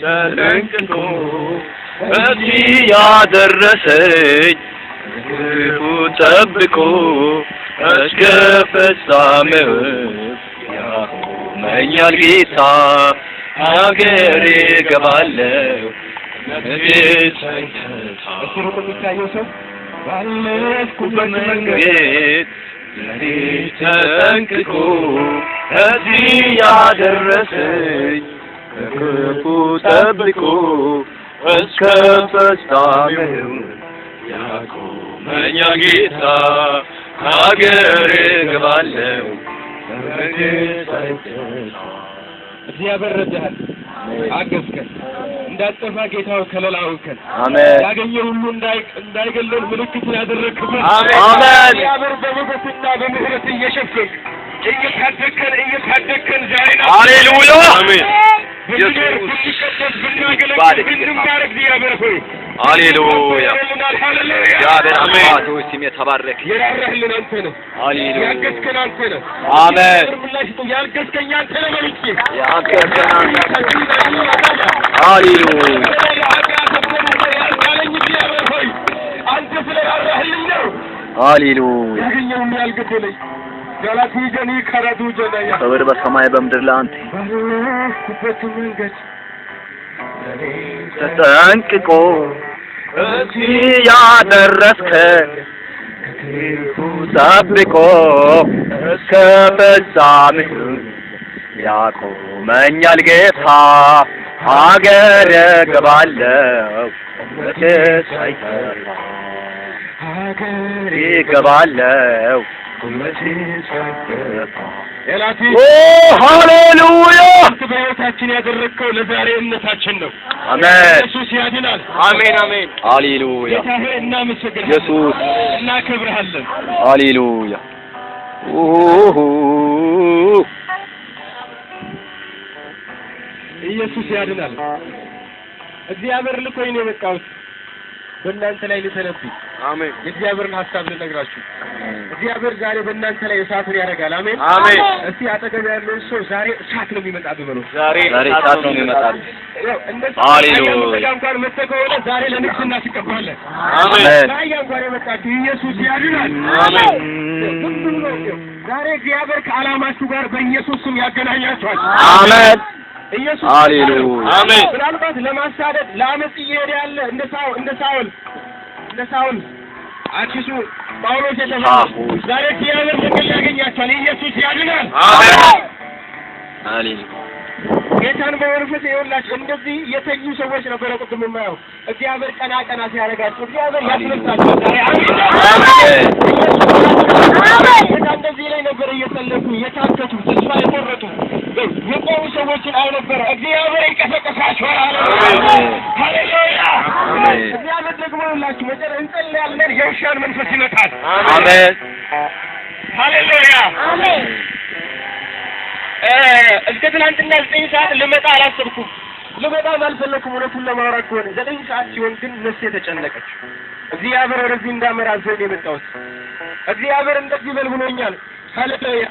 ተጠንቅቆ እዚህ ያደረሰኝ፣ ክፉ ጠብቆ እስከ ፍጻሜው ያቆመኛል ጌታ። ሀገሬ እገባለሁ እስቲ ሩቅ የሚታየው ሰው ባለፍኩበት መንገድ መንገድ ለኔ ተጠንቅቆ እዚህ ያደረሰኝ፣ ከክፉ ጠብቆ እስከ ፍጻሜው ያቆመኛል ጌታ። ሀገሬ እገባለሁ። እግዚአብሔር ረዳሃል፣ አገዝከን፣ እንዳትጠፋ ጌታው ከለላ ሆንከን። አሜን። ያገኘ ሁሉ እንዳይገለን ምልክትን ያደረግክብን። አሜን። አሜን። እግዚአብሔር በሞገስና በምህረት እየሸፈንክ እየታደግከን እየታደግከን ዛሬ ሃሌሉያ፣ አሜን። ብንኖር፣ ብንቀደስ፣ ብናገለግል፣ ብንማር እግዚአብሔር ሆይ ሃሌሉያ። ሃሌሉያ። እግዚአብሔር አባት ሆይ ስም የተባረከ። የራራህልን አንተ ነህ። ሃሌሉያ። ያገዝከን አንተ ነህ። አሜን። እግዚአብሔር ምላሽ ስጡ። ያገዝከኝ አንተ ነህ በሉ እስኪ። ያገዝከን አንተ። ሃሌሉያ። ያልጣለኝ እግዚአብሔር ሆይ አንተ ስለራራህልኝ ነው። ሃሌሉያ። ያገኘውም ያልገደለኝ ጋላቱ ጀኒ ከረቱ ጀነያ። ክብር በሰማይ በምድር ለአንተ። ባለፍኩበት መንገድ ተጠንቅቆ እዚህ ያደረስከን፣ ከክፉ ጠብቆ እስከ ፍጻሜው ያቆመኛል ጌታ። ሀገር እገባለሁ ሳይጠፋ፣ ሀገሬ እገባለሁ ሳይጠፋ። ኤላቲ። ኦ ሃሌሉያ። አንተ በሕይወታችን ያደረግከው ለዛሬ እምነታችን ነው። አሜን። ኢየሱስ ያድናል። አሜን አሜን፣ ሃሌሉያ። ጌታ ሆይ እናመሰግንሃለን፣ ኢየሱስ። እናከብርሃለን። ሃሌሉያ። ኦሆ። ኢየሱስ ያድናል። እግዚአብሔር ልኮኝ ነው የመጣሁት በእናንተ ላይ ልተነብይ። አሜን። የእግዚአብሔርን ሀሳብ ልነግራችሁ። እግዚአብሔር ዛሬ በእናንተ ላይ እሳትን ያደርጋል። አሜን። አሜን። እስቲ አጠገብ ያለውን ሰው ዛሬ እሳት ነው የሚመጣብህ በለው። ዛሬ እሳት ነው የሚመጣብህ። ያው እንደ ሃሌሉያ። አህያ እንኳን መጥተህ ከሆነ ዛሬ ለንግስና ትቀባለህ። አሜን። በአህያ እንኳን የመጣችሁ ኢየሱስ ያድናል። አሜን። ዝም ብሎ ዛሬ እግዚአብሔር ከዓላማችሁ ጋር በኢየሱስ ስም ያገናኛችኋል። አሜን። ኢየሱስ። ሃሌሉያ። አሜን። ምናልባት ለማሳደድ ለአመፅ እየሄደ ያለ እንደ ሳውል አዲሱ ጳውሎስ የተባለ ዛሬ እግዚአብሔር መንገድ ያገኛቸዋል። ኢየሱስ ያድናል። አሜን። ሃሌሉያ። ጌታን በመንፈስ ይኸውላችሁ እንደዚህ የተኙ ሰዎች ነበረ ቅድም የማየው። እግዚአብሔር ቀና ቀና ሲያደርጋቸው እግዚአብሔር ያስነሳቸዋል። ዛሬ አሜን። አሜን። ጌታ እንደዚህ ላይ ነበር እየጸለዩ የታከቱ፣ ተስፋ የቆረጡ የቆሙ ሰዎችን አይ ነበረ። እግዚአብሔር ይቀሰቅሳቸዋል። አሜን። ሃሌሉያ። አሜን። እግዚአብሔር ደግሞ ይኸውላችሁ መጨረ እንጸልያለን፣ የውሻን መንፈስ ይመታል። አሜን። ሃሌሉያ። እስከ ትናንትና 9 ሰዓት ልመጣ አላሰብኩም፣ ልመጣም አልፈለኩም። እውነቱን ለማውራት ከሆነ 9 ሰዓት ሲሆን ግን ነፍሴ ተጨነቀች። እግዚአብሔር ወደዚህ እንዳመራ አዞኝ ነው የመጣሁት። እግዚአብሔር እንደዚህ በል ብሎኛል። ሃሌሉያ።